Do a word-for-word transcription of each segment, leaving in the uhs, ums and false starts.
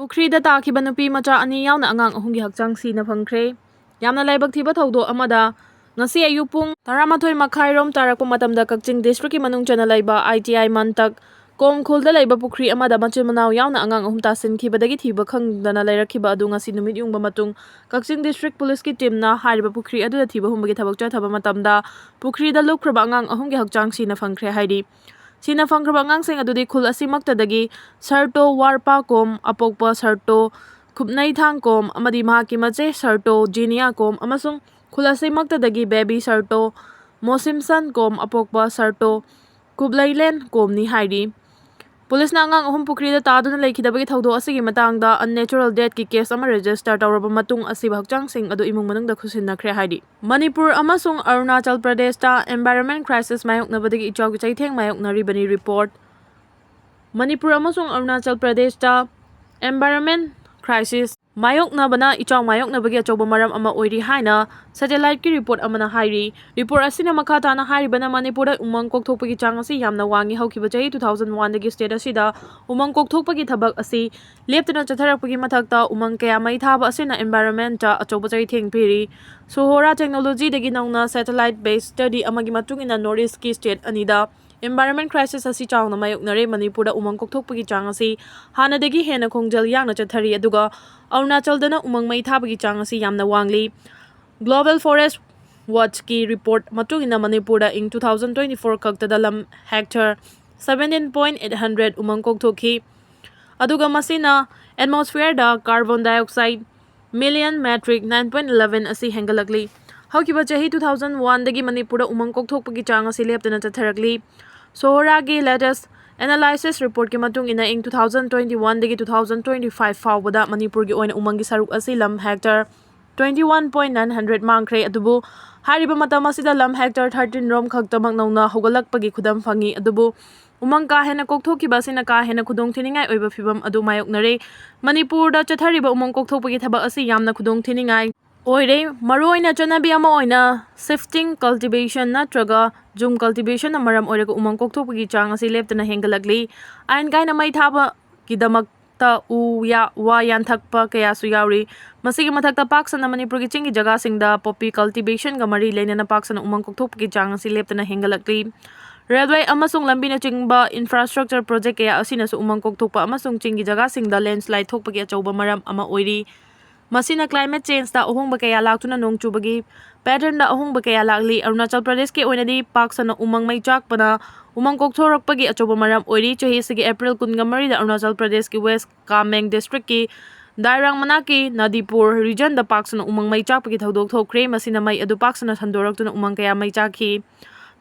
ꯄꯨꯈ꯭ꯔꯤꯗ ꯇꯥꯈꯤꯕ ꯅꯨꯄꯤ ꯃꯆꯥ ꯑꯅꯤ ꯌꯥꯎꯅ ꯑꯉꯥꯡ ꯑꯍꯨꯝꯒꯤ ꯍꯛꯆꯥꯡ ꯁꯤꯅ ꯐꯪꯈ꯭ꯔꯦ꯫ ꯌꯥꯝꯅ ꯂꯥꯏꯕꯛ ꯊꯤꯕ ꯊꯧꯗꯣꯛ ꯑꯃꯗ, ꯉꯁꯤ ꯑꯌꯨꯛ ꯄꯨꯡ ꯇꯔꯥꯃꯥꯊꯣꯏ ꯃꯈꯥꯏ ꯔꯣꯝ ꯇꯥꯔꯛꯄ ꯃꯇꯝꯗ ꯀꯛꯆꯤꯡ ꯗꯤꯁꯇ꯭ꯔꯤꯛꯀꯤ ꯃꯅꯨꯡ ꯆꯟꯅ ꯂꯩꯕ ꯑꯥꯏ ꯇꯤ ꯑꯥꯏ ꯃꯟꯇꯛ ꯀꯣꯝ ꯈꯨꯜꯗ ꯂꯩꯕ ꯄꯨꯈ꯭ꯔꯤ ꯑꯃꯗ ꯃꯆꯤꯟ ꯃꯅꯥꯎ ꯌꯥꯎꯅ ꯑꯉꯥꯡ ꯑꯍꯨꯝ ꯇꯥꯁꯤꯟꯈꯤꯕꯗꯒꯤ ꯊꯤꯕ ꯈꯪꯗꯅ ꯂꯩꯔꯛꯈꯤꯕ ꯑꯗꯨ ꯉꯁꯤ ꯅꯨꯃꯤꯠ ꯌꯨꯡꯕ ꯃꯇꯨꯡ ꯀꯛꯆꯤꯡ ꯗꯤꯁꯇ꯭ꯔꯤꯛ ꯄꯨꯂꯤꯁꯀꯤ ꯇꯤꯝꯅ ꯍꯥꯏꯔꯤꯕ ꯄꯨꯈ꯭ꯔꯤ ꯑꯗꯨꯗ ꯊꯤꯕ ꯍꯨꯝꯕꯒꯤ ꯊꯕꯛ ꯆꯠꯊꯕ ꯃꯇꯝꯗ ꯄꯨꯈ꯭ꯔꯤꯗ ꯂꯨꯞꯈ꯭ꯔꯕ ꯑꯉꯥꯡ ꯑꯍꯨꯝꯒꯤ ꯍꯛꯆꯥꯡ ꯁꯤꯅ ꯐꯪꯈ꯭ꯔꯦ ꯍꯥꯏꯔꯤ꯫ ꯁꯤꯅ ꯐꯪꯈ꯭ꯔꯕ ꯑꯉꯥꯡꯁꯤꯡ ꯑꯗꯨꯗꯤ ꯈꯨꯜ ꯑꯁꯤꯃꯛꯇꯗꯒꯤ ꯁꯔꯇꯣ ꯋꯥꯔꯄꯥ ꯀꯣꯝ ꯑꯄꯣꯛꯄ ꯁꯔꯇꯣ ꯈꯨꯞꯅꯩꯊꯥꯡ ꯀꯣꯝ ꯑꯃꯗꯤ ꯃꯍꯥꯛꯀꯤ ꯃꯆꯦ ꯁꯔꯇꯣ ꯖꯤꯅꯤꯌꯥ ꯀꯣꯝ ꯑꯃꯁꯨꯡ ꯈꯨꯜ ꯑꯁꯤꯃꯛꯇꯗꯒꯤ ꯕꯦꯕꯤ ꯁꯔꯇꯣ ꯃꯣꯁꯤꯝꯁꯟ ꯀꯣꯝ ꯑꯄꯣꯛꯄ ꯁꯔꯇꯣ ꯀꯨꯞꯂꯩꯂꯦꯟ ꯀꯣꯝꯅꯤ ꯍꯥꯏꯔꯤ꯫ ꯄꯨꯂꯤꯁꯅ ꯑꯉꯥꯡ ꯑꯍꯨꯝ ꯄꯨꯈ꯭ꯔꯤꯗ ꯇꯥꯗꯨꯅ ꯂꯩꯈꯤꯗꯕꯒꯤ ꯊꯧꯗꯣꯛ ꯑꯁꯤꯒꯤ ꯃꯇꯥꯡꯗ unnatural deathꯀꯤ case ꯑꯃ register ꯇꯧꯔꯕ ꯃꯇꯨꯡ ꯑꯁꯤꯕ ꯍꯛꯆꯥꯡꯁꯤꯡ ꯑꯗꯨ ꯏꯃꯨꯡ ꯃꯅꯨꯡꯗ ꯈꯨꯠꯁꯤꯟꯅꯈ꯭ꯔꯦ ꯍꯥꯏꯔꯤ꯫ ꯃꯅꯤꯄꯨꯔ ꯑꯃꯁꯨꯡ ꯑꯔꯨꯅꯥꯆꯜ ꯄ꯭ꯔꯗꯦꯁꯇ environment crisis ꯃꯥꯌꯣꯛꯅꯕꯗꯒꯤ ꯏꯆꯥꯎꯒꯤ ꯆꯩꯊꯦꯡ ꯃꯥꯌꯣꯛꯅꯔꯤꯕꯅꯤ꯫ Report꯫ ꯃꯅꯤꯄꯨꯔ ꯑꯃꯁꯨꯡ ꯑꯔꯨꯅꯥꯆꯜ ꯄ꯭ꯔꯗꯦꯁꯇ environment crisis ꯃꯥꯌꯣꯛꯅꯕꯅ ꯏꯆꯥꯎ ꯃꯥꯌꯣꯛꯅꯕꯒꯤ ꯑꯆꯧꯕ ꯃꯔꯝ ꯑꯃ ꯑꯣꯏꯔꯤ ꯍꯥꯏꯅ satelliteꯀꯤ report ꯑꯃꯅ ꯍꯥꯏꯔꯤ꯫ Report ꯑꯁꯤꯅ ꯃꯈꯥ ꯇꯥꯅ ꯍꯥꯏꯔꯤꯕꯅ ꯃꯅꯤꯄꯨꯔꯗ ꯎꯃꯪ ꯀꯣꯛꯊꯣꯛꯄꯒꯤ ꯆꯥꯡ ꯑꯁꯤ ꯌꯥꯝꯅ ꯋꯥꯡꯉꯤ꯫ ꯍꯧꯈꯤꯕ ꯆꯍꯤ two thousand oneꯗꯒꯤ state ꯑꯁꯤꯗ ꯎꯃꯪ ꯀꯣꯛꯊꯣꯛꯄꯒꯤ ꯊꯕꯛ ꯑꯁꯤ ꯂꯦꯞꯇꯅ ꯆꯠꯊꯔꯛꯄꯒꯤ ꯃꯊꯛꯇ ꯎꯃꯪ ꯀꯌꯥ ꯃꯩ ꯊꯥꯕ ꯑꯁꯤꯅ environmentꯇ ꯑꯆꯧꯕ ꯆꯩꯊꯦꯡ ꯄꯤꯔꯤ꯫ ꯁꯣꯍꯣꯔꯥ technologyꯗꯒꯤ ꯅꯧꯅ satellite based study ꯑꯃꯒꯤ ꯃꯇꯨꯡ ꯏꯟꯅ North Eastꯀꯤ state ꯑꯅꯤꯗ environment crisis ꯑꯁꯤ ꯆꯥꯎꯅ ꯃꯥꯌꯣꯛꯅꯔꯦ꯫ ꯃꯅꯤꯄꯨꯔꯗ ꯎꯃꯪ ꯀꯣꯛꯊꯣꯛꯄꯒꯤ ꯆꯥꯡ ꯑꯁꯤ ꯍꯥꯟꯅꯗꯒꯤ ꯍꯦꯟꯅ ꯈꯣꯡꯖꯦꯜ ꯌꯥꯡꯅ ꯆꯠꯊꯔꯤ, ꯑꯗꯨꯒ ꯑꯔꯨꯅꯥꯆꯜꯗꯅ ꯎꯃꯪ ꯃꯩ ꯊꯥꯕꯒꯤ ꯆꯥꯡ ꯑꯁꯤ ꯌꯥꯝꯅ ꯋꯥꯡꯂꯤ꯫ Global Forest Watchꯀꯤ report ꯃꯇꯨꯡ ꯏꯟꯅ ꯃꯅꯤꯄꯨꯔꯗ ꯏꯪ two thousand twenty four ꯈꯛꯇꯗ ꯂꯝ hectare seventeen point eight hundred ꯎꯃꯪ ꯀꯣꯛꯊꯣꯛꯈꯤ, ꯑꯗꯨꯒ ꯃꯁꯤꯅ atmosphereꯗ carbon dioxide million metric nine point eleven ꯑꯁꯤ ꯍꯦꯟꯒꯠꯂꯛꯂꯤ꯫ ꯍꯧꯈꯤꯕ ꯆꯍꯤ two thousand oneꯗꯒꯤ ꯃꯅꯤꯄꯨꯔꯗ ꯎꯃꯪ ꯀꯣꯛꯊꯣꯛꯄꯒꯤ ꯆꯥꯡ ꯑꯁꯤ ꯂꯦꯞꯇꯅ ꯆꯠꯊꯔꯛꯂꯤ꯫ ꯁꯣꯍꯣꯔꯥꯒꯤ latest analysis reportꯀꯤ ꯃꯇꯨꯡ ꯏꯟꯅ ꯏꯪ two thousand twenty oneꯗꯒꯤ two thousand twenty five ꯐꯥꯎꯕꯗ ꯃꯅꯤꯄꯨꯔꯒꯤ ꯑꯣꯏꯅ ꯎꯃꯪꯒꯤ ꯁꯔꯨꯛ ꯑꯁꯤ ꯂꯝ hectare twenty one point nine hundred ꯃꯥꯡꯈ꯭ꯔꯦ꯫ ꯑꯗꯨꯕꯨ ꯍꯥꯏꯔꯤꯕ ꯃꯇꯝ ꯑꯁꯤꯗ ꯂꯝ hectare thirteen ꯔꯣꯝ ꯈꯛꯇꯃꯛ ꯅꯧꯅ ꯍꯧꯒꯠꯂꯛꯄꯒꯤ ꯈꯨꯗꯝ ꯐꯪꯉꯤ꯫ ꯑꯗꯨꯕꯨ ꯎꯃꯪ ꯀꯥ ꯍꯦꯟꯅ ꯀꯣꯛꯊꯣꯛꯈꯤꯕ ꯑꯁꯤꯅ ꯀꯥ ꯍꯦꯟꯅ ꯈꯨꯗꯣꯡꯊꯤꯅꯤꯡꯉꯥꯏ ꯑꯣꯏꯕ ꯐꯤꯚꯝ ꯑꯗꯨ ꯃꯥꯌꯣꯛꯅꯔꯦ꯫ ꯃꯅꯤꯄꯨꯔꯗ ꯆꯠꯊꯔꯤꯕ ꯎꯃꯪ ꯀꯣꯛꯊꯣꯛꯄꯒꯤ ꯊꯕꯛ ꯑꯁꯤ ꯌꯥꯝꯅ ꯈꯨꯗꯣꯡꯊꯤꯅꯤꯡꯉꯥꯏ ꯑꯣꯏꯔꯦ꯫ ꯃꯔꯨꯑꯣꯏꯅ ꯆꯠꯅꯕꯤ ꯑꯃ ꯑꯣꯏꯅ shifting cultivation ꯅꯠꯇ꯭ꯔꯒ ꯖꯨꯝ cultivationꯅ ꯃꯔꯝ ꯑꯣꯏꯔꯒ ꯎꯃꯪ ꯀꯣꯛꯊꯣꯛꯄꯒꯤ ꯆꯥꯡ ꯑꯁꯤ ꯂꯦꯞꯇꯅ ꯍꯦꯟꯒꯠꯂꯛꯂꯤ꯫ ꯑꯥꯏꯟ ꯀꯥꯏꯅ ꯃꯩ ꯊꯥꯕꯒꯤꯗꯃꯛ ꯎ ꯌꯥ-, ꯋꯥ ꯌꯥꯟꯊꯠꯄ ꯀꯌꯥꯁꯨ ꯌꯥꯎꯔꯤ꯫ ꯃꯁꯤꯒꯤ ꯃꯊꯛꯇ ꯄꯥꯛ ꯁꯟꯅ ꯃꯅꯤꯄꯨꯔꯒꯤ ꯆꯤꯡꯒꯤ ꯖꯒꯥꯁꯤꯡꯗ poppy cultivation ꯒ ꯃꯔꯤ ꯂꯩꯅꯅ ꯄꯥꯛ ꯁꯟꯅ ꯎꯃꯪ ꯀꯣꯛꯊꯣꯛꯄꯒꯤ ꯆꯥꯡ ꯑꯁꯤ ꯂꯦꯞꯇꯅ ꯍꯦꯟꯒꯠꯂꯛꯂꯤ꯫ Railway ꯑꯃꯁꯨꯡ ꯂꯝꯕꯤꯅꯆꯤꯡꯕ infrastructure project ꯀꯌꯥ ꯑꯁꯤꯅꯁꯨ ꯎꯃꯪ ꯀꯣꯛꯊꯣꯛꯄ ꯑꯃꯁꯨꯡ ꯆꯤꯡꯒꯤ ꯖꯒꯥꯁꯤꯡꯗ landslide ꯊꯣꯛꯄꯒꯤ ꯑꯆꯧꯕ ꯃꯔꯝ ꯑꯃ ꯑꯣꯏꯔꯤ꯫ ꯃꯁꯤꯅ climate change ꯇ ꯑꯍꯣꯡꯕ ꯀꯌꯥ ꯂꯥꯛꯇꯨꯅ ꯅꯣꯡ ꯆꯨꯕꯒꯤ pattern ꯗ ꯑꯍꯣꯡꯕ ꯀꯌꯥ ꯂꯥꯛꯂꯤ꯫ ꯑꯔꯨꯅꯥꯆꯜ ꯄ꯭ꯔꯗꯦꯁꯀꯤ ꯑꯣꯏꯅꯗꯤ ꯄꯥꯛ ꯁꯟꯅ ꯎꯃꯪ ꯃꯩ ꯆꯥꯛꯄꯅ ꯎꯃꯪ ꯀꯣꯛꯊꯣꯔꯛꯄꯒꯤ ꯑꯆꯧꯕ ꯃꯔꯝ ꯑꯣꯏꯔꯤ꯫ ꯆꯍꯤ ꯑꯁꯤꯒꯤ April ꯀꯨꯟꯒ ꯃꯔꯤꯗ ꯑꯔꯨꯅꯥꯆꯜ ꯄ꯭ꯔꯗꯦꯁꯀꯤ West Kameng district ꯀꯤ ꯗꯥꯏꯔꯥꯡ ꯃꯅꯥꯛꯀꯤ ꯅꯥꯗꯤꯄꯨꯔ region ꯗ ꯄꯥꯛ ꯁꯟꯅ ꯎꯃꯪ ꯃꯩ ꯆꯥꯛꯄꯒꯤ ꯊꯧꯗꯣꯛ ꯊꯣꯛꯈ꯭ꯔꯦ꯫ ꯃꯁꯤꯅ ꯃꯩ ꯑꯗꯨ ꯄꯥꯛ ꯁꯟꯅ ꯁꯟꯗꯣꯔꯛꯇꯨꯅ ꯎꯃꯪ ꯀꯌꯥ ꯃꯩ ꯆꯥꯛꯈꯤ꯫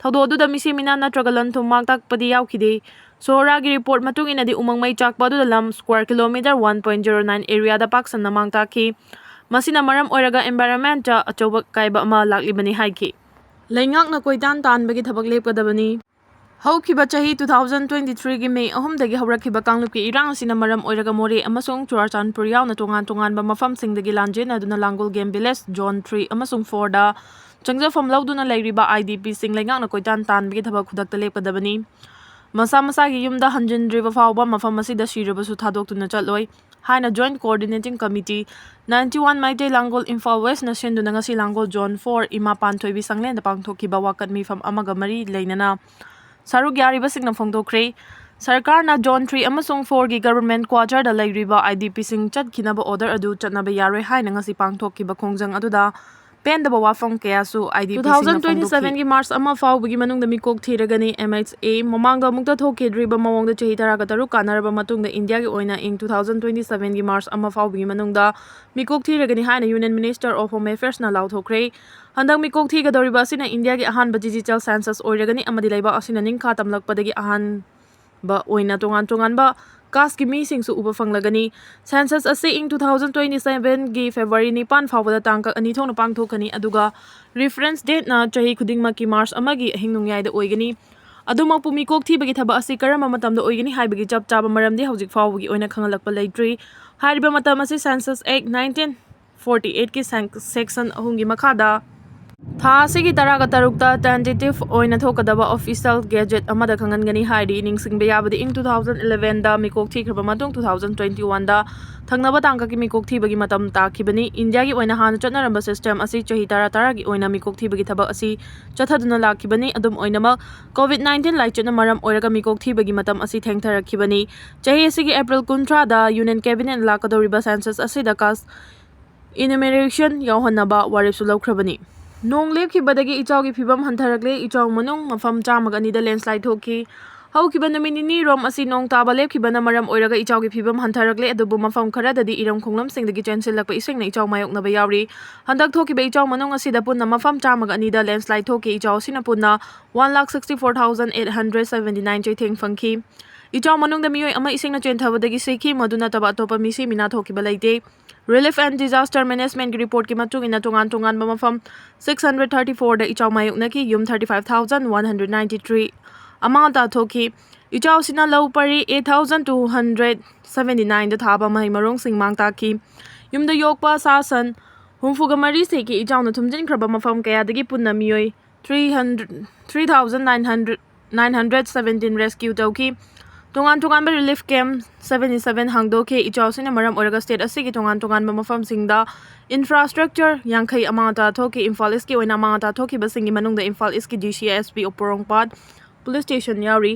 ꯊꯧꯗꯣꯛ ꯑꯗꯨꯗ ꯃꯤꯁꯤ ꯃꯤꯅꯥ ꯅꯠꯇ꯭ꯔꯒ ꯂꯟ ꯊꯨꯝ ꯃꯥꯡ ꯇꯥꯛꯄꯗꯤ ꯌꯥꯎꯈꯤꯗꯦ꯫ ꯁꯣꯍꯣꯔꯥꯒꯤ report ꯃꯇꯨꯡ ꯏꯟꯅꯗꯤ ꯎꯃꯪ ꯃꯩ ꯆꯥꯛꯄ ꯑꯗꯨꯗ ꯂꯝ square kilometer one point zero nine area ꯗ ꯄꯥꯛ ꯁꯟꯅ ꯃꯥꯡ ꯇꯥꯛꯈꯤ꯫ ꯃꯁꯤꯅ ꯃꯔꯝ ꯑꯣꯏꯔꯒ environment ꯇ ꯑꯆꯧꯕ ꯑꯀꯥꯏꯕ ꯑꯃ ꯂꯥꯛꯂꯤꯕꯅꯤ ꯍꯥꯏꯈꯤ꯫ ꯂꯩꯉꯥꯛꯅ ꯀꯣꯏꯇꯥꯟ ꯇꯥꯟꯕꯒꯤ ꯊꯕꯛ ꯂꯦꯞꯀꯗꯕꯅꯤ꯫ ꯍꯧꯈꯤꯕ ꯆꯍꯤ two thousand twenty three ꯒꯤ May ꯑꯍꯨꯝꯗꯒꯤ ꯍꯧꯔꯛꯈꯤꯕ ꯀꯥꯡꯂꯨꯞꯀꯤ ꯏꯔꯥꯡ ꯑꯁꯤꯅ ꯃꯔꯝ ꯑꯣꯏꯔꯒ ꯃꯣꯔꯦ ꯑꯃꯁꯨꯡ ꯆꯨꯔꯥꯆꯥꯟꯄꯨꯔ ꯌꯥꯎꯅ ꯇꯣꯉꯥꯟ ꯇꯣꯉꯥꯟꯕ ꯃꯐꯝꯁꯤꯡꯗꯒꯤ ꯂꯥꯟꯖꯦꯟꯅꯗꯨꯅ ꯂꯥꯡꯒꯣꯜ game village zone three ꯑꯃꯁꯨꯡ four ꯗ ꯆꯪꯖꯐꯝ ꯂꯧꯗꯨꯅ ꯂꯩꯔꯤꯕ I D P ꯁꯤꯡ ꯂꯩꯉꯥꯛꯅ ꯀꯣꯏꯇꯥꯟ ꯇꯥꯟꯕꯒꯤ ꯊꯕꯛ ꯈꯨꯗꯛꯇ ꯂꯦꯞꯀꯗꯕꯅꯤ꯫ ꯃꯁꯥ ꯃꯁꯥꯒꯤ ꯌꯨꯝꯗ ꯍꯟꯖꯤꯟꯗ꯭ꯔꯤꯕ ꯐꯥꯎꯕ ꯃꯐꯝ ꯑꯁꯤꯗ ꯁꯤꯔꯕꯁꯨ ꯊꯥꯗꯣꯛꯇꯨꯅ ꯆꯠꯂꯣꯏ ꯍꯥꯏꯅ Joint Coordinating Committee ninety one Maitai Langol Imphal West ꯅ ꯁꯤꯟꯗꯨꯅ ꯉꯁꯤ ꯂꯥꯡꯒꯣꯜ zone four ꯏꯃꯥ ꯄꯥꯟꯊꯣꯏꯕꯤ ꯁꯪꯂꯦꯟꯗ ꯄꯥꯡꯊꯣꯛꯈꯤꯕ ꯋꯥꯀꯠ ꯃꯤꯐꯝ ꯑꯃꯒ ꯃꯔꯤ ꯂꯩꯅꯅ ꯁꯔꯨꯛ ꯌꯥꯔꯤꯕꯁꯤꯡꯅ ꯐꯣꯡꯗꯣꯛꯈ꯭ꯔꯦ꯫ ꯁꯔꯀꯥꯔꯅ zone three ꯑꯃꯁꯨꯡ four ꯒꯤ government quarter ꯗ ꯂꯩꯔꯤꯕ I D P ꯁꯤꯡ ꯆꯠꯈꯤꯅꯕ order ꯑꯗꯨ ꯆꯠꯅꯕ ꯌꯥꯔꯣꯏ ꯍꯥꯏꯅ ꯉꯁꯤ ꯄꯥꯡꯊꯣꯛꯈꯤꯕ ꯈꯣꯡꯖꯪ ꯑꯗꯨꯗ ꯄꯦꯟꯗꯕ ꯋꯥꯐꯝ ꯀꯌꯥꯁꯨ I D P ꯁꯤꯡꯅ ꯐꯣꯡꯗꯣꯛꯈꯤ꯫ Two thousand twenty seven ꯒꯤ March ꯑꯃ ꯐꯥꯎꯕꯒꯤ ꯃꯅꯨꯡꯗ ꯃꯤꯀꯣꯛ ꯊꯤꯔꯒꯅꯤ꯫ M H A ꯃꯃꯥꯡꯗ ꯑꯃꯨꯛꯇ ꯊꯣꯛꯈꯤꯗ꯭ꯔꯤꯕ ꯃꯑꯣꯡꯗ ꯆꯍꯤ ꯇꯔꯥꯒ ꯇꯔꯨꯛ ꯀꯥꯟꯅꯔꯕ ꯃꯇꯨꯡꯗ ꯏꯟꯗꯤꯌꯥꯒꯤ ꯑꯣꯏꯅ ꯏꯪ two thousand twenty seven ꯒꯤ March ꯑꯃ ꯐꯥꯎꯕꯒꯤ ꯃꯅꯨꯡꯗ ꯃꯤꯀꯣꯛ ꯊꯤꯔꯒꯅꯤ ꯍꯥꯏꯅ Union Minister of Home Affairs ꯅ ꯂꯥꯎꯊꯣꯛꯈ꯭ꯔꯦ꯫ ꯍꯟꯗꯛ ꯃꯤꯀꯣꯛ ꯊꯤꯒꯗꯧꯔꯤꯕ ꯑꯁꯤꯅ ꯏꯟꯗꯤꯌꯥꯒꯤ ꯑꯍꯥꯟꯕ digital census ꯑꯣꯏꯔꯒꯅꯤ ꯑꯃꯗꯤ ꯂꯩꯕꯥꯛ ꯑꯁꯤꯅ ꯅꯤꯡꯈꯥ ꯇꯝꯂꯛꯄꯗꯒꯤ ꯑꯍꯥꯟꯕ ꯑꯣꯏꯅ ꯇꯣꯉꯥꯟ ꯇꯣꯉꯥꯟꯕ caste ꯀꯤ ꯃꯤꯁꯤꯡꯁꯨ ꯎꯕ ꯐꯪꯂꯒꯅꯤ꯫ Census ꯑꯁꯤ ꯏꯪ two thousand twenty seven ꯒꯤ February ꯅꯤꯄꯥꯟ ꯐꯥꯎꯕꯗ ꯇꯥꯡꯀꯛ ꯑꯅꯤ ꯊꯣꯛꯅ ꯄꯥꯡꯊꯣꯛꯀꯅꯤ, ꯑꯗꯨꯒ reference date ꯅ ꯆꯍꯤ ꯈꯨꯗꯤꯡꯃꯛꯀꯤ March ꯑꯃꯒꯤ ꯑꯍꯤꯡ ꯅꯣꯡꯌꯥꯏꯗ ꯑꯣꯏꯒꯅꯤ꯫ ꯑꯗꯨꯃꯛꯄꯨ ꯃꯤꯀꯣꯛ ꯊꯤꯕꯒꯤ ꯊꯕꯛ ꯑꯁꯤ ꯀꯔꯝꯕ ꯃꯇꯝꯗ ꯑꯣꯏꯒꯅꯤ ꯍꯥꯏꯕꯒꯤ ꯆꯞ ꯆꯥꯕ ꯃꯔꯝꯗꯤ ꯍꯧꯖꯤꯛ ꯐꯥꯎꯕꯒꯤ ꯑꯣꯏꯅ ꯈꯪꯍꯜꯂꯛꯄ ꯂꯩꯇ꯭ꯔꯤ꯫ ꯍꯥꯏꯔꯤꯕ ꯃꯇꯝ ꯑꯁꯤ Census Act nineteen forty eight ꯀꯤ ꯁꯦꯡ-, section ꯑꯍꯨꯝꯒꯤ ꯃꯈꯥꯗ ꯊꯥ ꯑꯁꯤꯒꯤ ꯇꯔꯥꯒ ꯇꯔꯨꯛꯇ tentative ꯑꯣꯏꯅ ꯊꯣꯛꯀꯗꯕ official gazette ꯑꯃꯗ ꯈꯪꯍꯟꯒꯅꯤ ꯍꯥꯏꯔꯤ꯫ ꯅꯤꯡꯁꯤꯡꯕ ꯌꯥꯕꯗꯤ, ꯏꯪ two thousand elevenꯗ ꯃꯤꯀꯣꯛ ꯊꯤꯈ꯭ꯔꯕ ꯃꯇꯨꯡ, two thousand twenty-oneꯗ ꯊꯪꯅꯕ ꯇꯥꯡꯀꯛꯀꯤ ꯃꯤꯀꯣꯛ ꯊꯤꯕꯒꯤ ꯃꯇꯝ ꯇꯥꯈꯤꯕꯅꯤ꯫ ꯏꯟꯗꯤꯌꯥꯒꯤ ꯑꯣꯏꯅ ꯍꯥꯟꯅ ꯆꯠꯅꯔꯝꯕ system ꯑꯁꯤ ꯆꯍꯤ ꯇꯔꯥ ꯇꯔꯥꯒꯤ ꯑꯣꯏꯅ ꯃꯤꯀꯣꯛ ꯊꯤꯕꯒꯤ ꯊꯕꯛ ꯑꯁꯤ ꯆꯠꯊꯗꯨꯅ ꯂꯥꯛꯈꯤꯕꯅꯤ꯫ ꯑꯗꯨꯝ ꯑꯣꯏꯅꯃꯛ, COVID nineteen ꯂꯥꯏꯆꯠꯅ ꯃꯔꯝ ꯑꯣꯏꯔꯒ ꯃꯤꯀꯣꯛ ꯊꯤꯕꯒꯤ ꯃꯇꯝ ꯑꯁꯤ ꯊꯦꯡꯊꯔꯛꯈꯤꯕꯅꯤ꯫ ꯆꯍꯤ ꯑꯁꯤꯒꯤ April ꯀꯨꯟꯊ꯭ꯔꯥꯗ Union Cabinet ꯂꯥꯛꯀꯗꯧꯔꯤꯕ census ꯑꯁꯤꯗ caste enumeration ꯌꯥꯎꯍꯟꯅꯕ ꯋꯥꯔꯦꯞꯁꯨ ꯂꯧꯈ꯭ꯔꯕꯅꯤ꯫ ꯅꯣꯡ ꯂꯦꯞꯈꯤꯕꯗꯒꯤ ꯏꯆꯥꯎꯒꯤ ꯐꯤꯕꯝ ꯍꯟꯊꯔꯛꯂꯦ꯫ ꯏꯆꯥꯎ ꯃꯅꯨꯡ ꯃꯐꯝ ꯆꯥꯝꯃꯒ ꯑꯅꯤꯗ landslide ꯊꯣꯛꯈꯤ꯫ ꯍꯧꯈꯤꯕ ꯅꯨꯃꯤꯠ ꯅꯤꯅꯤ ꯔꯣꯝ ꯑꯁꯤ ꯅꯣꯡ ꯇꯥꯕ ꯂꯦꯞꯈꯤꯕꯅ ꯃꯔꯝ ꯑꯣꯏꯔꯒ ꯏꯆꯥꯎꯒꯤ ꯐꯤꯕꯝ ꯍꯟꯊꯔꯛꯂꯦ, ꯑꯗꯨꯕꯨ ꯃꯐꯝ ꯈꯔꯗꯗꯤ ꯏꯔꯝ ꯈꯣꯡꯂꯝꯁꯤꯡꯗꯒꯤ ꯆꯦꯟꯁꯤꯜꯂꯛꯄ ꯏꯁꯤꯡꯅ ꯏꯆꯥꯎ ꯃꯥꯌꯣꯛꯅꯕ ꯌꯥꯎꯔꯤ꯫ ꯍꯟꯗꯛ ꯊꯣꯛꯈꯤꯕ ꯏꯆꯥꯎ ꯃꯅꯨꯡ ꯑꯁꯤꯗ ꯄꯨꯟꯅ ꯃꯐꯝ ꯆꯥꯝꯃꯒ ꯑꯅꯤꯗ landslide ꯊꯣꯛꯈꯤ꯫ ꯏꯆꯥꯎ ꯑꯁꯤꯅ ꯄꯨꯟꯅ one lakh sixty four thousand eight hundred seventy nine ꯆꯩꯊꯦꯡ ꯐꯪꯈꯤ꯫ ꯏꯆꯥꯎ ꯃꯅꯨꯡꯗ ꯃꯤꯑꯣꯏ ꯑꯃ ꯏꯁꯤꯡꯅ ꯆꯦꯟꯊꯕꯗꯒꯤ ꯁꯤꯈꯤ꯫ ꯃꯗꯨ ꯅꯠꯇꯕ ꯑꯇꯣꯞꯄ ꯃꯤꯁꯤ ꯃꯤꯅꯥ ꯊꯣꯛꯈꯤꯕ ꯂꯩꯇꯦ꯫ Relief and Disaster Managementꯀꯤ reportꯀꯤ ꯃꯇꯨꯡ ꯏꯟꯅ, ꯇꯣꯉꯥꯟ ꯇꯣꯉꯥꯟꯕ ꯃꯐꯝ six hundred thirty fourꯗ ꯏꯆꯥꯎ ꯃꯥꯌꯣꯛꯅꯈꯤ꯫ ꯌꯨꯝ thirty five thousand one hundred ninety three ꯑꯃꯥꯡ ꯑꯇꯥ ꯊꯣꯛꯈꯤ꯫ ꯏꯆꯥꯎꯁꯤꯅ ꯂꯧ ꯄꯔꯤ eight thousand two hundred seventy nineꯗ ꯊꯥꯕ ꯃꯍꯩ ꯃꯔꯣꯡꯁꯤꯡ ꯃꯥꯡ ꯇꯥꯛꯈꯤ꯫ ꯌꯨꯝꯗ ꯌꯣꯛꯄ ꯁꯥ ꯁꯟ ꯍꯨꯝꯐꯨꯒ ꯃꯔꯤ ꯁꯤꯈꯤ꯫ ꯏꯆꯥꯎꯅ ꯊꯨꯝꯖꯤꯟꯈ꯭ꯔꯕ ꯃꯐꯝ ꯀꯌꯥꯗꯒꯤ ꯄꯨꯟꯅ ꯃꯤꯑꯣꯏ three hundred, three thousand nine hundred, nine hundred seventeen rescue ꯇꯧꯈꯤ꯫ ꯇꯣꯉꯥꯟ ꯇꯣꯉꯥꯟꯕ relief camp seventy seven ꯍꯥꯡꯗꯣꯛꯈꯤ꯫ ꯏꯆꯥꯎꯁꯤꯅ ꯃꯔꯝ ꯑꯣꯏꯔꯒ state ꯑꯁꯤꯒꯤ ꯇꯣꯉꯥꯟ ꯇꯣꯉꯥꯟꯕ ꯃꯐꯝꯁꯤꯡꯗ infrastructure ꯌꯥꯡꯈꯩ ꯑꯃꯥꯡ ꯑꯇꯥ ꯊꯣꯛꯈꯤ꯫ ꯏꯝꯐꯥꯜ Eastꯀꯤ ꯑꯣꯏꯅ ꯑꯃꯥꯡ ꯑꯇꯥ ꯊꯣꯛꯈꯤꯕꯁꯤꯡꯒꯤ ꯃꯅꯨꯡꯗ ꯏꯝꯐꯥꯜ Eastꯀꯤ DCSP ꯄꯣꯔꯣꯝꯄꯥꯠ Police Station ꯌꯥꯎꯔꯤ꯫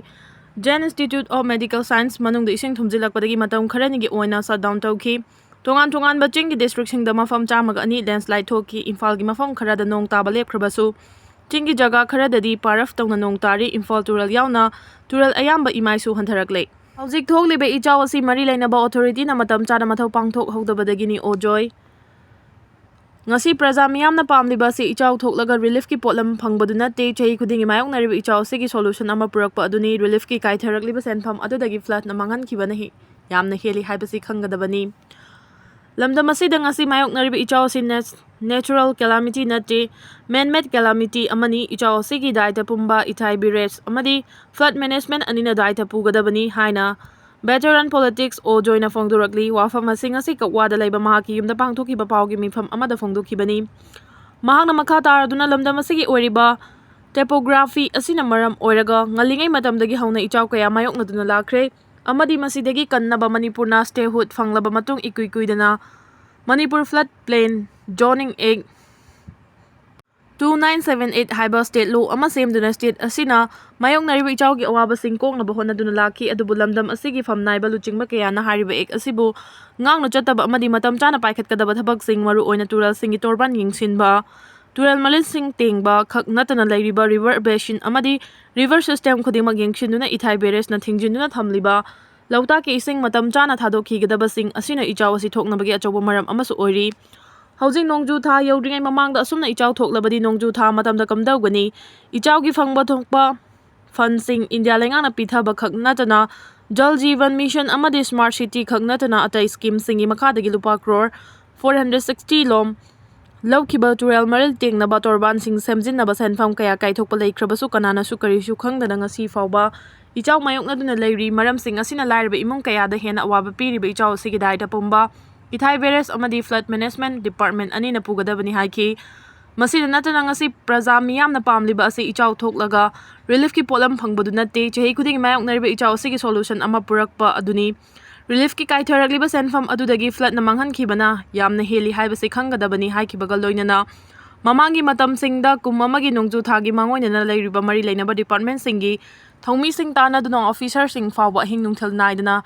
Jain Institute of Medical Science ꯃꯅꯨꯡꯗ ꯏꯁꯤꯡ ꯊꯨꯝꯖꯤꯜꯂꯛꯄꯗꯒꯤ ꯃꯇꯝ ꯈꯔꯅꯤꯒꯤ ꯑꯣꯏꯅ shutdown ꯇꯧꯈꯤ꯫ ꯇꯣꯉꯥꯟ ꯇꯣꯉꯥꯟꯕ ꯆꯤꯡꯒꯤ districtꯁꯤꯡꯗ ꯃꯐꯝ ꯆꯥꯝꯃꯒ ꯑꯅꯤ landslide ꯊꯣꯛꯈꯤ꯫ ꯏꯝꯐꯥꯜꯒꯤ ꯃꯐꯝ ꯈꯔꯗ ꯅꯣꯡ ꯇꯥꯕ ꯂꯦꯞꯈ꯭ꯔꯕꯁꯨ, ꯆꯤꯡꯒꯤ ꯖꯒꯥ ꯈꯔꯗꯗꯤ ꯄꯥꯔꯐ ꯇꯧꯅ ꯅꯣꯡ ꯇꯥꯔꯤ꯫ ꯏꯝꯐꯥꯜ ꯇꯨꯔꯦꯜ ꯌꯥꯎꯅ ꯇꯨꯔꯦꯜ ꯑꯌꯥꯝꯕ ꯏꯃꯥꯏꯁꯨ ꯍꯟꯊꯔꯛꯂꯦ꯫ ꯍꯧꯖꯤꯛ ꯊꯣꯛꯂꯤꯕ ꯏꯆꯥꯎ ꯑꯁꯤ ꯃꯔꯤ ꯂꯩꯅꯕ authorityꯅ ꯃꯇꯝ ꯆꯥꯅ ꯃꯊꯧ ꯄꯥꯡꯊꯣꯛꯍꯧꯗꯕꯗꯒꯤꯅꯤ, ꯑꯣꯖꯣꯏ꯫ ꯉꯁꯤ ꯄ꯭ꯔꯖꯥ ꯃꯤꯌꯥꯝꯅ ꯄꯥꯝꯂꯤꯕ ꯑꯁꯤ ꯏꯆꯥꯎ ꯊꯣꯛꯂꯒ reliefꯀꯤ ꯄꯣꯠꯂꯝ ꯐꯪꯕꯗꯨ ꯅꯠꯇꯦ꯫ ꯆꯍꯤ ꯈꯨꯗꯤꯡꯒꯤ ꯃꯥꯌꯣꯛꯅꯔꯤꯕ ꯏꯆꯥꯎ ꯑꯁꯤꯒꯤ solution ꯑꯃ ꯄꯨꯔꯛꯄ ꯑꯗꯨꯅꯤ꯫ Reliefꯀꯤ ꯀꯥꯏꯊꯔꯛꯂꯤꯕ ꯁꯦꯟꯐꯝ ꯑꯗꯨꯗꯒꯤ floodꯅ ꯃꯥꯡꯍꯟꯈꯤꯕꯅ ꯍꯦ-, ꯌꯥꯝꯅ ꯍꯦꯜꯂꯤ ꯍꯥꯏꯕꯁꯤ ꯈꯪꯒꯗꯕꯅꯤ꯫ ꯂꯝꯗꯝ ꯑꯁꯤꯗ ꯉꯁꯤ ꯃꯥꯌꯣꯛꯅꯔꯤꯕ ꯏꯆꯥꯎ ꯑꯁꯤ nat-, natural calamity ꯅꯠꯇꯦ, man-made calamity ꯑꯃꯅꯤ꯫ ꯏꯆꯥꯎ ꯑꯁꯤꯒꯤ ꯗꯥꯏꯇ ꯄꯨꯝꯕ ꯏꯊꯥꯏ ꯕꯤꯔꯦꯖ ꯑꯃꯗꯤ flood management ꯑꯅꯤꯅ ꯗꯥꯏꯇ ꯄꯨꯒꯗꯕꯅꯤ ꯍꯥꯏꯅ veteran politics ꯑꯣꯖꯣꯏꯅ ꯐꯣꯡꯗꯣꯔꯛꯂꯤ꯫ ꯋꯥꯐꯝ ꯑꯁꯤ ꯉꯁꯤ ꯀꯛꯋꯥꯗ ꯂꯩꯕ ꯃꯍꯥꯛꯀꯤ ꯌꯨꯝꯗ ꯄꯥꯡꯊꯣꯛꯈꯤꯕ ꯄꯥꯎꯒꯤ ꯃꯤꯐꯝ ꯑꯃꯗ ꯐꯣꯡꯗꯣꯛꯈꯤꯕꯅꯤ꯫ ꯃꯍꯥꯛꯅ ꯃꯈꯥ ꯇꯥꯔꯗꯨꯅ ꯂꯝꯗꯝ ꯑꯁꯤꯒꯤ ꯑꯣꯏꯔꯤꯕ topography ꯑꯁꯤꯅ ꯃꯔꯝ ꯑꯣꯏꯔꯒ ꯉꯜꯂꯤꯉꯩ ꯃꯇꯝꯗꯒꯤ ꯍꯧꯅ ꯏꯆꯥꯎ ꯀꯌꯥ ꯃꯥꯌꯣꯛꯅꯗꯨꯅ ꯂꯥꯛꯈ꯭ꯔꯦ ꯑꯃꯗꯤ ꯃꯁꯤꯗꯒꯤ ꯀꯟꯅꯕ ꯃꯅꯤꯄꯨꯔꯅ statehood ꯐꯪꯂꯕ ꯃꯇꯨꯡ ꯏꯀꯨꯏ ꯀꯨꯏꯗꯅ Manipur Flood Plain Zoning Act two nine seven eight ꯍꯥꯏꯕ state law ꯑꯃ ꯁꯦꯝꯗꯨꯅ state ꯑꯁꯤꯅ ꯃꯥꯌꯣꯛꯅꯔꯤꯕ ꯏꯆꯥꯎꯒꯤ ꯑꯋꯥꯕꯁꯤꯡ ꯀꯣꯛꯅꯕ ꯍꯣꯠꯅꯗꯨꯅ ꯂꯥꯛꯈꯤ꯫ ꯑꯗꯨꯕꯨ ꯂꯝꯗꯝ ꯑꯁꯤꯒꯤ ꯐꯝ ꯅꯥꯏꯕ ꯂꯨꯆꯤꯡꯕ ꯀꯌꯥꯅ ꯍꯥꯏꯔꯤꯕ act ꯑꯁꯤꯕꯨ ꯉꯥꯛꯅ ꯆꯠꯇꯕ ꯑꯃꯗꯤ ꯃꯇꯝ ꯆꯥꯅ ꯄꯥꯏꯈꯠꯀꯗꯕ ꯊꯕꯛꯁꯤꯡ, ꯃꯔꯨꯑꯣꯏꯅ ꯇꯨꯔꯦꯜꯁꯤꯡꯒꯤ ꯇꯣꯔꯕꯥꯟ ꯌꯦꯡꯁꯤꯟꯕ, ꯇꯨꯔꯦꯜ ꯃꯔꯤꯜꯁꯤꯡ ꯇꯦꯡꯕ ꯈꯛ ꯅꯠꯇꯅ ꯂꯩꯔꯤꯕ river basin ꯑꯃꯗꯤ river system ꯈꯨꯗꯤꯡꯃꯛ ꯌꯦꯡꯁꯤꯟꯗꯨꯅ ꯏꯊꯥꯏ barrage ꯅ ꯊꯤꯡꯖꯤꯟꯗꯨꯅ ꯊꯝꯂꯤꯕ ꯂꯣꯛꯇꯥꯛꯀꯤ ꯏꯁꯤꯡ ꯃꯇꯝ ꯆꯥꯅ ꯊꯥꯗꯣꯛꯈꯤꯒꯗꯕꯁꯤꯡ ꯑꯁꯤꯅ ꯏꯆꯥꯎ ꯑꯁꯤ ꯊꯣꯛꯅꯕꯒꯤ ꯑꯆꯧꯕ ꯃꯔꯝ ꯑꯃꯁꯨ ꯑꯣꯏꯔꯤ꯫ ꯍꯧꯖꯤꯛ ꯅꯣꯡꯖꯨ ꯊꯥ ꯌꯧꯗ꯭ꯔꯤꯉꯩ ꯃꯃꯥꯡꯗ ꯑꯁꯨꯝꯅ ꯏꯆꯥꯎ ꯊꯣꯛꯂꯕꯗꯤ ꯅꯣꯡꯖꯨ ꯊꯥ ꯃꯇꯝꯗ ꯀꯝꯗꯧꯒꯅꯤ? ꯏꯆꯥꯎꯒꯤ ꯐꯪꯕ ꯊꯣꯛꯄ fund ꯁꯤꯡ ꯏꯟꯗꯤꯌꯥ ꯂꯩꯉꯥꯛꯅ ꯄꯤꯊꯕ ꯈꯛ ꯅꯠꯇꯅ Jal Jeevan Mission ꯑꯃꯗꯤ Smart City ꯈꯛ ꯅꯠꯇꯅ ꯑꯇꯩ scheme ꯁꯤꯡꯒꯤ ꯃꯈꯥꯗꯒꯤ ꯂꯨꯄꯥ crore four hundred sixty ꯂꯣꯝ ꯂꯧꯈꯤꯕ ꯇꯨꯔꯦꯜ ꯃꯔꯤꯜ ꯇꯦꯡꯅꯕ ꯇꯣꯔꯕꯥꯟꯁꯤꯡ ꯁꯦꯝꯖꯤꯟꯅꯕ ꯁꯦꯟꯐꯝ ꯀꯌꯥ ꯀꯥꯏꯊꯣꯛꯄ ꯂꯩꯈ꯭ꯔꯕꯁꯨ ꯀꯅꯥꯅꯁꯨ ꯀꯔꯤꯁꯨ ꯈꯪꯗꯅ ꯉꯁꯤ ꯐꯥꯎꯕ ꯏꯆꯥꯎ ꯃꯥꯌꯣꯛꯅꯗꯨꯅ ꯂꯩꯔꯤ꯫ ꯃꯔꯝꯁꯤꯡ ꯑꯁꯤꯅ ꯂꯥꯏꯔꯕ ꯏꯃꯨꯡ ꯀꯌꯥꯗ ꯍꯦꯟꯅ ꯑꯋꯥꯕ ꯄꯤꯔꯤꯕ ꯏꯆꯥꯎ ꯑꯁꯤꯒꯤ ꯗꯥꯏꯇ ꯄꯨꯝꯕ ꯏꯊꯥꯏ barrage ꯑꯃꯗꯤ Flood Management Department ꯑꯅꯤꯅ ꯄꯨꯒꯗꯕꯅꯤ ꯍꯥꯏꯈꯤ꯫ ꯃꯁꯤꯗ ꯅꯠꯇꯅ ꯉꯁꯤ ꯄ꯭ꯔꯖꯥ ꯃꯤꯌꯥꯝꯅ ꯄꯥꯝꯂꯤꯕ ꯑꯁꯤ ꯏꯆꯥꯎ ꯊꯣꯛꯂꯒ relief ꯀꯤ ꯄꯣꯠꯂꯝ ꯐꯪꯕꯗꯨ ꯅꯠꯇꯦ, ꯆꯍꯤ ꯈꯨꯗꯤꯡꯒꯤ ꯃꯥꯌꯣꯛꯅꯔꯤꯕ ꯏꯆꯥꯎ ꯑꯁꯤꯒꯤ solution ꯑꯃ ꯄꯨꯔꯛꯄ ꯑꯗꯨꯅꯤ꯫ Relief ꯀꯤ ꯀꯥꯏꯊꯔꯛꯂꯤꯕ ꯁꯦꯟꯐꯝ ꯑꯗꯨꯗꯒꯤ flood ꯅ ꯃꯥꯡꯍꯟꯈꯤꯕꯅ ꯌꯥꯝꯅ ꯍꯦꯜꯂꯤ ꯍꯥꯏꯕꯁꯤ ꯈꯪꯒꯗꯕꯅꯤ ꯍꯥꯏꯈꯤꯕꯒ ꯂꯣꯏꯅꯅ ꯃꯃꯥꯡꯒꯤ ꯃꯇꯝꯁꯤꯡꯗ ꯀꯨꯝ ꯑꯃꯒꯤ ꯅꯣꯡꯖꯨ ꯊꯥꯒꯤ ꯃꯥꯡꯑꯣꯏꯅꯅ ꯂꯩꯔꯤꯕ ꯃꯔꯤ ꯂꯩꯅꯕ department ꯁꯤꯡꯒꯤ ꯊꯧꯃꯤꯁꯤꯡ ꯇꯥꯟꯅꯗꯨꯅ officer ꯁꯤꯡ ꯐꯥꯎꯕ ꯑꯍꯤꯡ ꯅꯨꯡꯊꯤꯜ ꯅꯥꯏꯗꯅ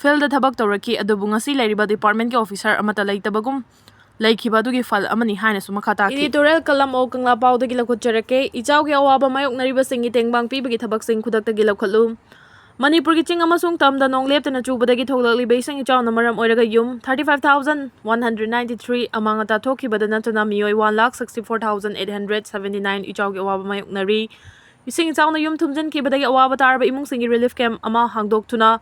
field ꯊꯕꯛ ꯇꯧꯔꯛꯈꯤ꯫ ꯑꯗꯨꯕꯨ ꯉꯁꯤ ꯂꯩꯔꯤꯕ department ꯀꯤ officer ꯑꯃꯠꯇ ꯂꯩꯇꯕꯒꯨꯝ ꯂꯩꯈꯤꯕ ꯑꯗꯨꯒꯤ ꯐꯜ ꯑꯃꯅꯤ ꯍꯥꯏꯅꯁꯨ ꯃꯈꯥ ꯇꯥꯈꯤ꯫ Editorial column of ꯀꯪꯂꯥ ꯄꯥꯎꯗꯒꯤ ꯂꯧꯈꯠꯆꯔꯛꯀꯦ꯫ ꯏꯆꯥꯎꯒꯤ ꯑꯋꯥꯕ ꯃꯥꯌꯣꯛꯅꯔꯤꯕꯁꯤꯡꯒꯤ ꯇꯦꯡꯕꯥꯡ ꯄꯤꯕꯒꯤ ꯊꯕꯛꯁꯤꯡ ꯈꯨꯗꯛꯇꯒꯤ ꯂꯧꯈꯠꯂꯨ꯫ ꯃꯅꯤꯄꯨꯔꯒꯤ ꯆꯤꯡ ꯑꯃꯁꯨꯡ ꯇꯝꯗ ꯅꯣꯡ ꯂꯦꯞꯇꯅ ꯆꯨꯕꯗꯒꯤ ꯊꯣꯛꯂꯛꯂꯤꯕ ꯏꯁꯤꯡ ꯏꯆꯥꯎꯅ ꯃꯔꯝ ꯑꯣꯏꯔꯒ ꯌꯨꯝ thirty five thousand one hundred ninety three ꯑꯃꯥꯡ ꯑꯇꯥ ꯊꯣꯛꯈꯤꯕꯗ ꯅꯠꯇꯅ ꯃꯤꯑꯣꯏ one lakh sixty four thousand eight hundred seventy nine ꯏꯆꯥꯎꯒꯤ ꯑꯋꯥꯕ ꯃꯥꯌꯣꯛꯅꯔꯤ꯫ ꯏꯁꯤꯡ ꯏꯆꯥꯎꯅ ꯌꯨꯝ ꯊꯨꯝꯖꯤꯟꯈꯤꯕꯗꯒꯤ ꯑꯋꯥꯕ ꯇꯥꯔꯕ ꯏꯃꯨꯡꯁꯤꯡꯒꯤ relief camp ꯑꯃ ꯍꯥꯡꯗꯣꯛꯇꯨꯅ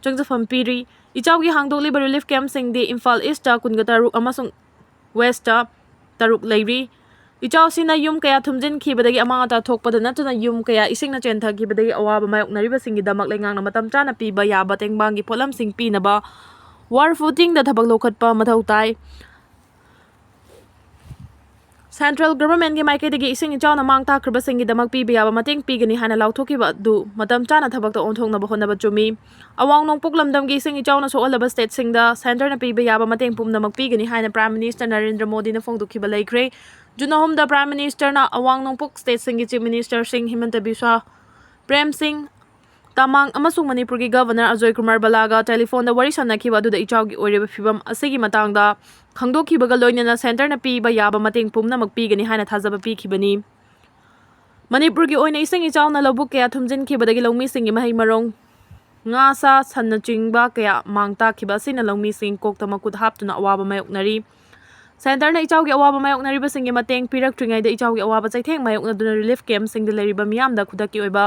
ꯆꯪꯖꯐꯝ ꯄꯤꯔꯤ꯫ ꯏꯆꯥꯎꯒꯤ ꯍꯥꯡꯗꯣꯛꯂꯤꯕ relief camp ꯁꯤꯡꯗꯤ ꯏꯝꯐꯥꯜ East ꯇ ꯀꯨꯟꯒ ꯇꯔꯨꯛ ꯑꯃꯁꯨꯡ West ꯇ ꯇꯔꯨꯛ ꯂꯩꯔꯤ꯫ ꯏꯆꯥꯎꯁꯤꯅ ꯌꯨꯝ ꯀꯌꯥ ꯊꯨꯝꯖꯤꯟꯈꯤꯕꯗꯒꯤ ꯑꯃꯥꯡ ꯑꯇꯥ ꯊꯣꯛꯄꯗ ꯅꯠꯇꯅ ꯌꯨꯝ ꯀꯌꯥ ꯏꯁꯤꯡꯅ ꯆꯦꯟꯊꯈꯤꯕꯗꯒꯤ ꯑꯋꯥꯕ ꯃꯥꯌꯣꯛꯅꯔꯤꯕꯁꯤꯡꯒꯤꯗꯃꯛ ꯂꯩꯉꯥꯛꯅ ꯃꯇꯝ ꯆꯥꯅ ꯄꯤꯕ ꯌꯥꯕ ꯇꯦꯡꯕꯥꯡꯒꯤ ꯄꯣꯠꯂꯝꯁꯤꯡ ꯄꯤꯅꯕ war footing ꯗ ꯊꯕꯛ ꯂꯧꯈꯠꯄ ꯃꯊꯧ ꯇꯥꯏ꯫ Central Governmentꯀꯤ ꯃꯥꯏꯀꯩꯗꯒꯤ ꯏꯁꯤꯡ ꯏꯆꯥꯎꯅ ꯃꯥꯡ ꯇꯥꯛꯈ꯭ꯔꯕꯁꯤꯡꯒꯤꯗꯃꯛ ꯄꯤꯕ ꯌꯥꯕ ꯃꯇꯦꯡ ꯄꯤꯒꯅꯤ ꯍꯥꯏꯅ ꯂꯥꯎꯊꯣꯛꯈꯤꯕ ꯑꯗꯨ ꯃꯇꯝ ꯆꯥꯅ ꯊꯕꯛꯇ ꯑꯣꯟꯊꯣꯛꯅꯕ ꯍꯣꯠꯅꯕ ꯆꯨꯝꯃꯤ꯫ ꯑꯋꯥꯡ ꯅꯣꯡꯄꯣꯛ ꯂꯝꯗꯝꯒꯤ ꯏꯁꯤꯡ ꯏꯆꯥꯎꯅ ꯁꯣꯛꯍꯜꯂꯕ stateꯁꯤꯡꯗ centreꯅ ꯄꯤꯕ ꯌꯥꯕ ꯃꯇꯦꯡ ꯄꯨꯝꯅꯃꯛ ꯄꯤꯒꯅꯤ ꯍꯥꯏꯅ Prime Minister ꯅꯔꯦꯟꯗ꯭ꯔ ꯃꯣꯗꯤꯅ ꯐꯣꯡꯗꯣꯛꯈꯤꯕ ꯂꯩꯈ꯭ꯔꯦ꯫ June ꯑꯍꯨꯝꯗ Prime Ministerꯅ ꯑꯋꯥꯡ ꯅꯣꯡꯄꯣꯛ stateꯁꯤꯡꯒꯤ Chief Ministerꯁꯤꯡ ꯍꯤꯃꯟꯇ ꯕꯤꯁ꯭ꯋ ꯄ꯭ꯔꯦꯝ ꯁꯤꯡ ꯇꯃꯥꯡ ꯑꯃꯁꯨꯡ ꯃꯅꯤꯄꯨꯔꯒꯤ Governor ꯑꯖꯣꯏ ꯀꯨꯃꯥꯔ ꯕꯂꯥꯒ telephoneꯗ ꯋꯥꯔꯤ ꯁꯥꯟꯅꯈꯤꯕ ꯑꯗꯨꯗ ꯏꯆꯥꯎꯒꯤ ꯑꯣꯏꯔꯤꯕ ꯐꯤꯕꯝ ꯑꯁꯤꯒꯤ ꯃꯇꯥꯡꯗ ꯈꯪꯗꯣꯛꯈꯤꯕꯒ ꯂꯣꯏꯅꯅ centreꯅ ꯄꯤꯕ ꯌꯥꯕ ꯃꯇꯦꯡ ꯄꯨꯝꯅꯃꯛ ꯄꯤꯒꯅꯤ ꯍꯥꯏꯅ ꯊꯥꯖꯕ ꯄꯤꯈꯤꯕꯅꯤ꯫ ꯃꯅꯤꯄꯨꯔꯒꯤ ꯑꯣꯏꯅ ꯏꯁꯤꯡ ꯏꯆꯥꯎꯅ ꯂꯧꯕꯨꯛ ꯀꯌꯥ ꯊꯨꯝꯖꯤꯟꯈꯤꯕꯗꯒꯤ ꯂꯧꯃꯤꯁꯤꯡꯒꯤ ꯃꯍꯩ ꯃꯔꯣꯡ, ꯉꯥ, ꯁꯥ, ꯁꯟꯅꯆꯤꯡꯕ ꯀꯌꯥ ꯃꯥꯡ ꯇꯥꯛꯈꯤꯕ ꯑꯁꯤꯅ ꯂꯧꯃꯤꯁꯤꯡ ꯀꯣꯛꯇ ꯃꯈꯨꯠ ꯍꯥꯞꯇꯨꯅ ꯑꯋꯥꯕ ꯃꯥꯌꯣꯛꯅꯔꯤ꯫ Centreꯅ ꯏꯆꯥꯎꯒꯤ ꯑꯋꯥꯕ ꯃꯥꯌꯣꯛꯅꯔꯤꯕꯁꯤꯡꯒꯤ ꯃꯇꯦꯡ ꯄꯤꯔꯛꯇ꯭ꯔꯤꯉꯩꯗ ꯏꯆꯥꯎꯒꯤ ꯑꯋꯥꯕ ꯆꯩꯊꯦꯡ ꯃꯥꯌꯣꯛꯅꯗꯨꯅ relief campꯁꯤꯡꯗ ꯂꯩꯔꯤꯕ ꯃꯤꯌꯥꯝꯗ ꯈꯨꯗꯛꯀꯤ ꯑꯣꯏꯕ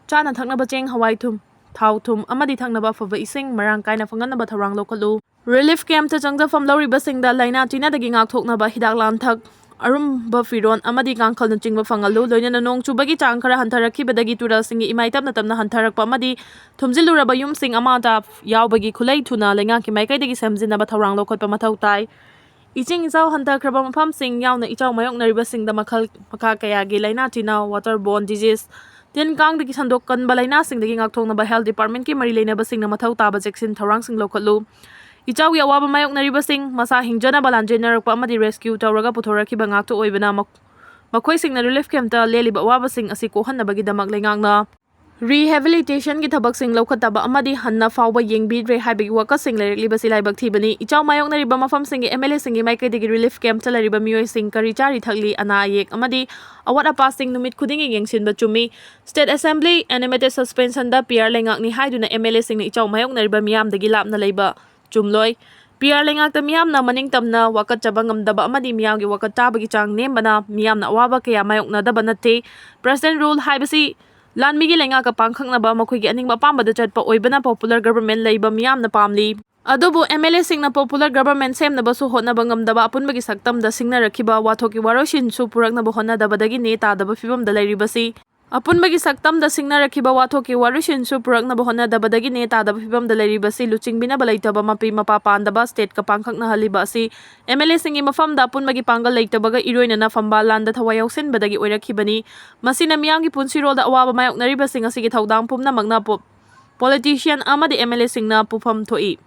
ꯆꯥꯅ ꯊꯛꯅꯕ ꯆꯦꯡ, ꯍꯋꯥꯏ, ꯊꯨꯝ, ꯊꯥꯎ, ꯊꯨꯝ ꯑꯃꯗꯤ ꯊꯛꯅꯕ ꯑꯐꯕ ꯏꯁꯤꯡ ꯃꯔꯥꯡ ꯀꯥꯏꯅ ꯐꯪꯍꯟꯅꯕ ꯊꯧꯔꯥꯡ ꯂꯧꯈꯠꯂꯨ꯫ Relief campꯇ ꯆꯪꯖꯐꯝ ꯂꯧꯔꯤꯕꯁꯤꯡꯗ ꯂꯥꯏꯅꯥ ꯇꯤꯟꯅꯗꯒꯤ ꯉꯥꯛꯊꯣꯛꯅꯕ ꯍꯤꯗꯥꯛ ꯂꯥꯡꯊꯛ, ꯑꯔꯨꯝꯕ ꯐꯤꯔꯣꯟ ꯑꯃꯗꯤ ꯀꯥꯡꯈꯜꯅꯆꯤꯡꯕ ꯐꯪꯍꯜꯂꯨ꯫ ꯂꯣꯏꯅꯅ ꯅꯣꯡ ꯆꯨꯕꯒꯤ ꯆꯥꯡ ꯈꯔ ꯍꯟꯊꯔꯛꯈꯤꯕꯗꯒꯤ ꯇꯨꯔꯦꯜꯁꯤꯡꯒꯤ ꯏꯃꯥꯏ ꯇꯞꯅ ꯇꯞꯅ ꯍꯟꯊꯔꯛꯄ ꯑꯃꯗꯤ ꯊꯨꯝꯖꯤꯜꯂꯨꯔꯕ ꯌꯨꯝꯁꯤꯡ ꯑꯃꯥꯡ ꯑꯇꯥ ꯌꯥꯎꯕꯒꯤ ꯈꯨꯠꯂꯩ ꯊꯨꯅ ꯂꯩꯉꯥꯛꯀꯤ ꯃꯥꯏꯀꯩꯗꯒꯤ ꯁꯦꯝꯖꯤꯟꯅꯕ ꯊꯧꯔꯥꯡ ꯂꯧꯈꯠꯄ ꯃꯊꯧ ꯇꯥꯏ꯫ ꯏꯁꯤꯡ ꯏꯆꯥꯎ ꯍꯟꯊꯈ꯭ꯔꯕ ꯃꯐꯝꯁꯤꯡ ꯌꯥꯎꯅ ꯏꯆꯥꯎ ꯃꯥꯌꯣꯛꯅꯔꯤꯕꯁꯤꯡꯗ ꯃꯈꯜ ꯃꯈꯥ ꯀꯌꯥꯒꯤ ꯂꯥꯏꯅꯥ ꯇꯤꯟꯅꯥ, waterborne disease, ꯇꯤꯟ ꯀꯥꯡꯗꯒꯤ ꯁꯟꯗꯣꯛꯀꯟꯕ ꯂꯥꯏꯅꯥꯁꯤꯡꯗꯒꯤ ꯉꯥꯛꯊꯣꯛꯅꯕ health departmentꯀꯤ ꯃꯔꯤ ꯂꯩꯅꯕꯁꯤꯡꯅ ꯃꯊꯧ ꯇꯥꯕ ꯆꯦꯛꯁꯤꯟ ꯊꯧꯔꯥꯡꯁꯤꯡ ꯂꯧꯈꯠꯂꯨ꯫ ꯏꯆꯥꯎꯒꯤ ꯑꯋꯥꯕ ꯃꯥꯌꯣꯛꯅꯔꯤꯕꯁꯤꯡ ꯃꯁꯥ ꯍꯤꯡꯖꯅꯕ ꯂꯥꯟꯖꯦꯟꯅꯔꯛꯄ ꯑꯃꯗꯤ rescue ꯇꯧꯔꯒ ꯄꯨꯊꯣꯔꯛꯈꯤꯕ ꯉꯥꯛꯇ ꯑꯣꯏꯕꯅ ꯃꯈ-, ꯃꯈꯣꯏꯁꯤꯡꯅ relief campꯇ ꯂꯦꯜꯂꯤꯕ ꯑꯋꯥꯕꯁꯤꯡ ꯑꯁꯤ ꯀꯣꯛꯍꯟꯅꯕꯒꯤꯗꯃꯛ ꯂꯩꯉꯥꯛꯅ rehabilitationꯒꯤ ꯊꯕꯛꯁꯤꯡ ꯂꯧꯈꯠꯇꯕ ꯑꯃꯗꯤ ꯍꯟꯅ ꯐꯥꯎꯕ ꯌꯦꯡꯕꯤꯗ꯭ꯔꯦ ꯍꯥꯏꯕꯒꯤ ꯋꯥꯀꯠꯁꯤꯡ ꯂꯩꯔꯛꯂꯤꯕꯁꯤ ꯂꯥꯏꯕꯛ ꯊꯤꯕꯅꯤ꯫ ꯏꯆꯥꯎ ꯃꯥꯌꯣꯛꯅꯔꯤꯕ ꯃꯐꯝꯁꯤꯡꯒꯤ MLAꯁꯤꯡꯒꯤ ꯃꯥꯏꯀꯩꯗꯒꯤ relief campꯇ ꯂꯩꯔꯤꯕ ꯃꯤꯑꯣꯏꯁꯤꯡ ꯀꯔꯤ ꯆꯥꯔꯤ ꯊꯛꯂꯤ, ꯑꯅꯥ ꯑꯌꯦꯛ ꯑꯃꯗꯤ ꯑꯋꯥꯠ ꯑꯄꯥꯁꯤꯡ ꯅꯨꯃꯤꯠ ꯈꯨꯗꯤꯡꯒꯤ ꯌꯦꯡꯁꯤꯟꯕ ꯆꯨꯝꯃꯤ꯫ State Assembly animated suspensionꯗ PR ꯂꯩꯉꯥꯛꯅꯤ ꯍꯥꯏꯗꯨꯅ MLAꯁꯤꯡꯅ ꯏꯆꯥꯎ ꯃꯥꯌꯣꯛꯅꯔꯤꯕ ꯃꯤꯌꯥꯝꯗꯒꯤ ꯂꯥꯞꯅ ꯂꯩꯕ ꯆꯨꯝꯂꯣꯏ꯫ PR ꯂꯩꯉꯥꯛꯇ ꯃꯤꯌꯥꯝꯅ ꯃꯅꯤꯡ ꯇꯝꯅ ꯋꯥꯀꯠꯆꯕ ꯉꯝꯗꯕ ꯑꯃꯗꯤ ꯃꯤꯌꯥꯝꯒꯤ ꯋꯥꯀꯠ ꯇꯥꯕꯒꯤ ꯆꯥꯡ ꯅꯦꯝꯕꯅ ꯃꯤꯌꯥꯝꯅ ꯑꯋꯥꯕ ꯀꯌꯥ ꯃꯥꯌꯣꯛꯅꯗꯕ ꯅꯠꯇꯦ꯫ President rule ꯍꯥꯏꯕꯁꯤ ꯂꯥꯟꯃꯤꯒꯤ ꯂꯩꯉꯥꯛꯀ ꯄꯥꯡꯈꯛꯅꯕ ꯃꯈꯣꯏꯒꯤ ꯑꯅꯤꯡꯕ ꯑꯄꯥꯝꯕꯗ ꯆꯠꯄ ꯑꯣꯏꯕꯅ popular government ꯂꯩꯕ ꯃꯤꯌꯥꯝꯅ ꯄꯥꯝꯂꯤ꯫ ꯑꯗꯨꯕꯨ MLAꯁꯤꯡꯅ popular government ꯁꯦꯝꯅꯕꯁꯨ ꯍꯣꯠꯅꯕ ꯉꯝꯗꯕ, ꯑꯄꯨꯟꯕꯒꯤ ꯁꯛꯇꯝꯗ ꯁꯤꯡꯅꯔꯛꯈꯤꯕ ꯋꯥꯊꯣꯛꯀꯤ ꯋꯥꯔꯣꯏꯁꯤꯟꯁꯨ ꯄꯨꯔꯛꯅꯕ ꯍꯣꯠꯅꯗꯕꯗꯒꯤ ꯅꯦ ꯇꯥꯗꯕ ꯐꯤꯕꯝꯗ ꯂꯩꯔꯤꯕꯁꯤ꯫ ꯑꯄꯨꯟꯕꯒꯤ ꯁꯛꯇꯝꯗ ꯁꯤꯡꯅꯔꯛꯈꯤꯕ ꯋꯥꯊꯣꯛꯀꯤ ꯋꯥꯔꯤꯁꯤꯟꯁꯨ ꯄꯨꯔꯛꯅꯕ ꯍꯣꯠꯅꯗꯕꯗꯒꯤꯅꯦ ꯇꯥꯗꯕ ꯐꯤꯕꯝꯗ ꯂꯩꯔꯤꯕꯁꯤ꯫ ꯂꯨꯆꯤꯡꯕꯤꯅꯕ ꯂꯩꯇꯕ, ꯃꯄꯤ ꯃꯄꯥ ꯄꯥꯟꯗꯕ ꯁ꯭ꯇꯦꯠꯀ ꯄꯥꯡꯈꯛꯅꯍꯜꯂꯤꯕ ꯑꯁꯤ MLAꯁꯤꯡꯒꯤ ꯃꯐꯝꯗ ꯑꯄꯨꯟꯕꯒꯤ ꯄꯥꯡꯒꯜ ꯂꯩꯇꯕꯒ ꯏꯔꯣꯏꯅꯅ ꯐꯝꯕꯥꯜ ꯂꯥꯟꯗ ꯊꯋꯥꯏ ꯌꯥꯎꯁꯤꯟꯕꯗꯒꯤ ꯑꯣꯏꯔꯛꯈꯤꯕꯅꯤ꯫ ꯃꯁꯤꯅ ꯃꯤꯌꯥꯝꯒꯤ ꯄꯨꯟꯁꯤꯔꯣꯜꯗ ꯑꯋꯥꯕ ꯃꯥꯌꯣꯛꯅꯔꯤꯕꯁꯤꯡ ꯑꯁꯤꯒꯤ ꯊꯧꯗꯥꯡ ꯄꯨꯝꯅꯃꯛꯅ ꯄꯣ-, politician ꯑꯃꯗꯤ MLAꯁꯤꯡꯅ ꯄꯨꯐꯝ ꯊꯣꯛꯏ꯫